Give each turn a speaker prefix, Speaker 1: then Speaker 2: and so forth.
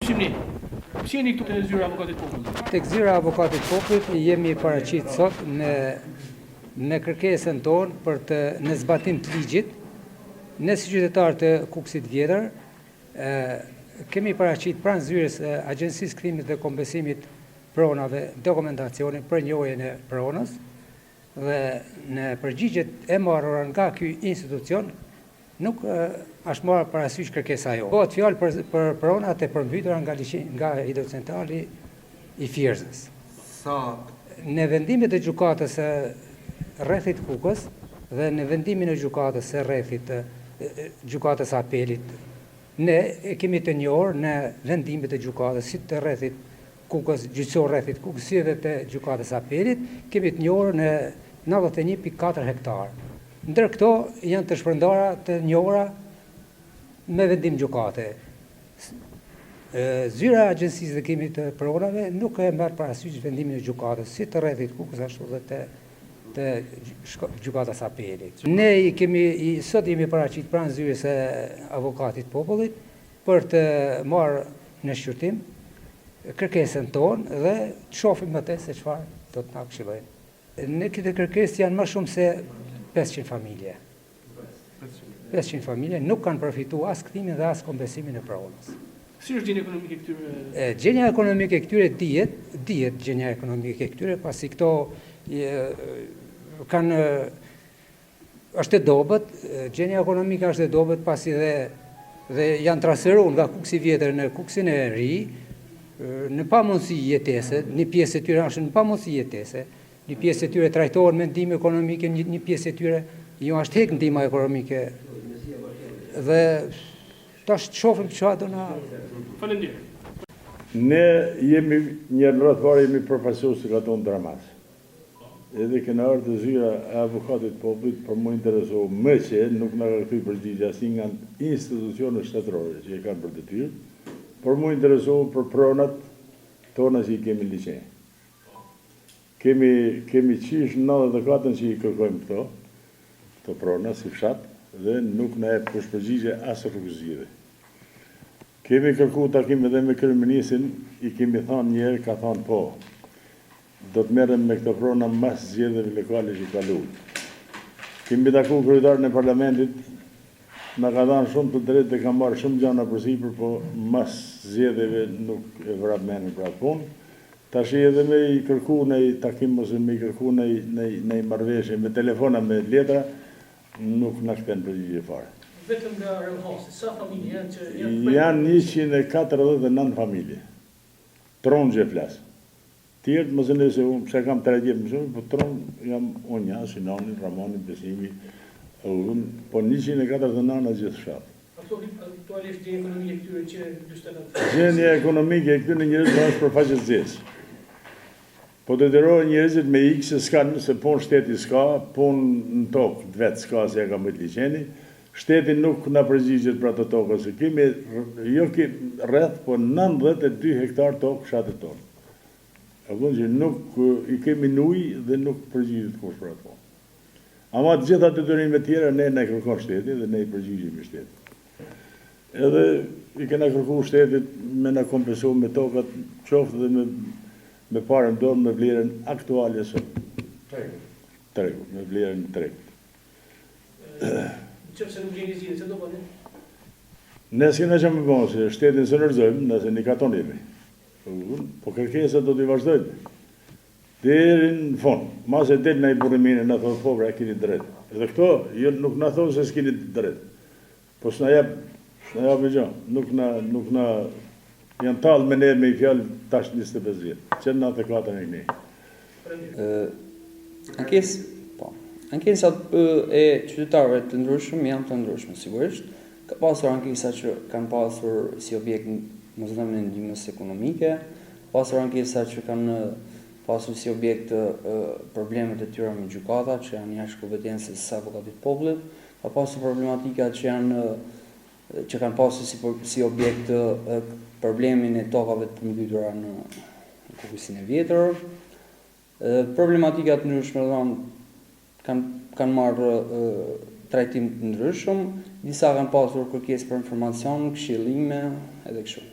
Speaker 1: Shqipni, pse jeni këtu te zyra e avokatit të popullit?
Speaker 2: Tek zyra e avokatit të popullit jemi paraqit sot me me kërkesën tonë për të në zbatim të ligjit, ne si qytetarë të Kukësit të Vjetër, kemi paraqit pranë zyrës së Agjencisë Kthimit dhe Kompensimit Pronave dokumentacionin për njohjen e pronës dhe në përgjigjet e marrura nga ky institucion Nuk është marrë parasysh kërkesa jonë. Bëhet fjalë për për pronat e përmbytura nga nga hidrocentrali i Fierzës.
Speaker 3: Sa?
Speaker 2: Në vendimet e gjykatës së rrethit Kukës dhe në vendimin e gjykatës së rrethit gjykatës së apelit ne e kemi të njohur në vendimet e gjykatës si të rrethit Kukës, gjyqësor rrethit Kukës si edhe të gjykatës së apelit, kemi të njohur në 91.4 hektarë. Ndër këto janë të shpërndara të njohura me vendim gjykate. Zyra e Agjencisë së Kthimit të Pronave nuk e merr parasysh vendimin e gjykatës, si të rrethit Kukës ashtu dhe të të gjykatës së apelit. Ne i kemi sot jemi paraqit pranë zyrës së avokatit të popullit për të marrë në shqyrtim kërkesën tonë dhe të shohim më tej se çfarë do të na këshillojnë. Në këtë kërkesë janë më shumë se 500 familje. 500 familje nuk kanë përfitu as kthimin dhe as kompensimin e pronës.
Speaker 1: Si është gjendja ekonomike e këtyre?
Speaker 2: Gjendja ekonomike e këtyre dihet, dihet gjendja ekonomike e këtyre, pasi këto kanë është e dobët, gjendja ekonomike është e dobët pasi dhe dhe janë transferuar nga Kukësi i vjetër në Kukësin e ri, në pamundësi jetese, një pjesë e tyre është në pamundësi jetese, një pjesë e tyre trajtohen me ndihmë ekonomike, një, një pjesë e tyre ju është hek ndihma ekonomike dhe tash të shohim çfarë do na
Speaker 1: Faleminderit.
Speaker 4: Ne jemi një në radhë parë jemi përfaqësues të Katundit Dramaz. Edhe kena ardhë te zyra e Avokatit të Popullit për m'u interesu meqë nuk na ka kthy përgjigje asnjë nga institucionet shtetërore që e kanë për detyrë, për m'u interesu për pronat tona që i kemi në liqen. Kemi kemi qysh në 94-ën që i kërkojmë këto, këto prona si fshat dhe nuk na jep kush përgjigje as rrugëzgjidhje. Kemi kërku takim edhe me kryeministrin, i kemi thanë një herë, ka thanë po. Do të merrem me këto prona mas zgjedhjeve lokale që kaluan. Kemi taku kryetarin e parlamentit, na ka dhanë shumë të drejtë dhe ka marrë shumë gjana përsipër, po mas zgjedhjeve nuk e vrap mendjen për atë punë. Tashi edhe me i kërku naj takim ose me i kërku naj naj naj marrëveshje me telefon a me letra, nuk na kthen përgjigje
Speaker 1: fare. Vetëm nga Rauhasi, sa familje janë që janë të
Speaker 4: prekur? Janë 149 familje. Trongje flas. Tjerët mos e nëse unë pse kam tregje më shumë, po tron jam unë ja, Sinani, Ramani, Besimi, unë, po 149 gjithë
Speaker 1: fshat. Aktualisht gjendja ekonomike e këtyre 149
Speaker 4: Gjendja ekonomike e këtyre njerëzve është për faqe të zezë. Po detyrohen njerëzit me ikë se s'kan, se punë shteti s'ka, punë në tokë të vet s'ka se ja ka mbet liqeni, shteti nuk na përgjigjet për ato toka se kemi, jo ki, rreth, po 92 hektar tokë fshatit tonë. E kupton që nuk i kemi në ujë dhe nuk përgjigjet kush për ato. Ama të gjitha detyrimet tjera ne na i kërkon shteti dhe ne i përgjigjemi shtetit. Edhe i kena kërku shtetit me na kompensu me tokat, qoftë dhe me me pare në dorë me vlerën aktuale sot.
Speaker 3: Tregut.
Speaker 4: Tregut, me vlerën e tregut.
Speaker 1: Në qoftë se nuk gjeni zgjidhje, çfarë do bëni?
Speaker 4: Ne s'kena që me bo, se shtetin s'e rrëzojmë, nëse një katon jemi. Po kërkesat do t'i vazhdojmë. Deri në fund. Mase del naj burrë i mirë na thotë po bre keni drejt. Edhe këto jo nuk na thonë se s'keni drejt. Po s'na jep, s'na jep gjë. Nuk na nuk na janë tallë me ne me i fjalë tash 25 vjet. Që në 94 e këni.
Speaker 5: Ankesë, po. Ankesat e qytetarëve të ndryshëm janë të ndryshme sigurisht. Ka pasur ankesa që kanë pasur si objekt mosdhënien e ndihmës ekonomike, ka pasur ankesa që kanë pasur si objekt problemet e tyre me gjykata që janë jashtë kompetencës së avokatit të popullit, ka pasur problematika që janë që kanë pasur si si objekt problemin e tokave të përmbytura në Kukësin e Vjetër. Problematika të ndryshme, domethënë kanë kanë marrë trajtim të ndryshëm, disa kanë pasur kërkesë për informacion, këshillime edhe kështu.